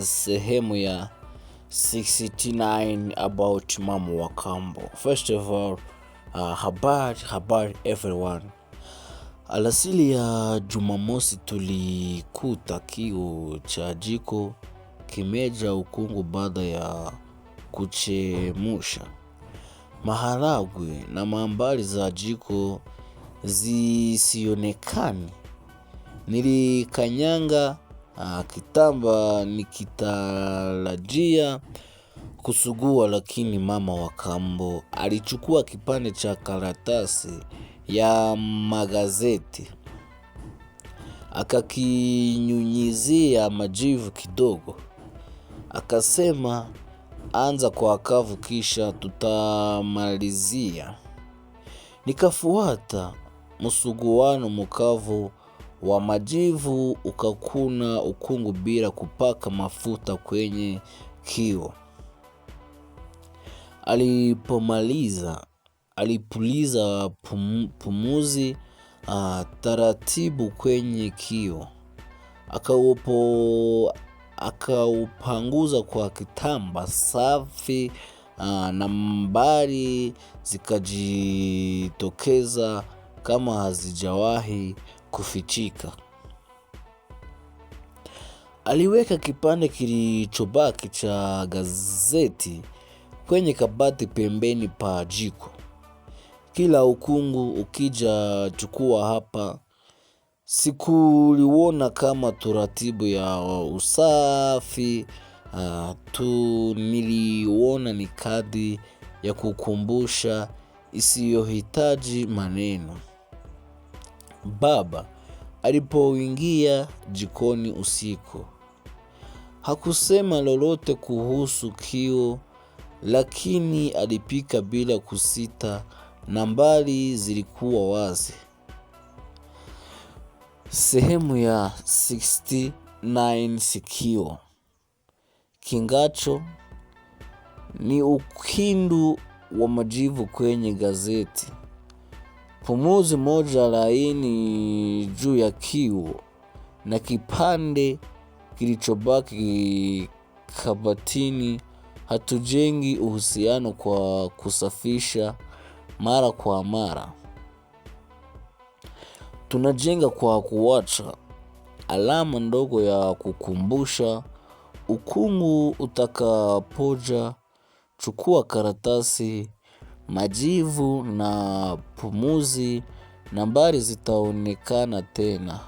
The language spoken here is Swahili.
Sehemu ya 69 about Mama wa Kambo. First of all, habari habari everyone. Alasiri ya Jumamosi tulikuta kioo cha jiko kimejaa ukungu baada ya kuchemsha maharagwe na mambari za jiko zisionekane. Nilikanyanga kitamba nikitarajia kusugua, lakini mama wa kambo alichukua kipande cha karatasi ya magazeti akakinyunyizia majivu kidogo, akasema, anza kwa kavu kisha tutamalizia. Nikafuata msuguano mkavu wa majivu ukakuna ukungu bila kupaka mafuta kwenye kio. Alipomaliza alipuliza pumuzi taratibu kwenye kio, akaupanguza kwa kitamba safi, nambari zikajitokeza kama hazijawahi kufichika. Aliweka kipande kilichobaki cha gazeti kwenye kabati pembeni pa jiko. Kila ukungu ukija chukua hapa. Sikuliona kama taratibu ya usafi tu, niliona ni kadi ya kukumbusha isiyohitaji maneno. Baba alipoingia jikoni usiku hakusema lolote kuhusu kio, lakini alipika bila kusita. Nambari zilikuwa wazi. Sehemu ya 69 sikio kingacho ni ukindu wa majivu kwenye gazeti, pumuzi moja laini juu ya kiu na kipande kilichobaki kabatini. Hatujengi uhusiano kwa kusafisha mara kwa mara, tunajenga kwa kuacha alama ndogo ya kukumbusha. Ukungu utakapoja, chukua karatasi, majivu na pumuzi, nambari zitaonekana tena.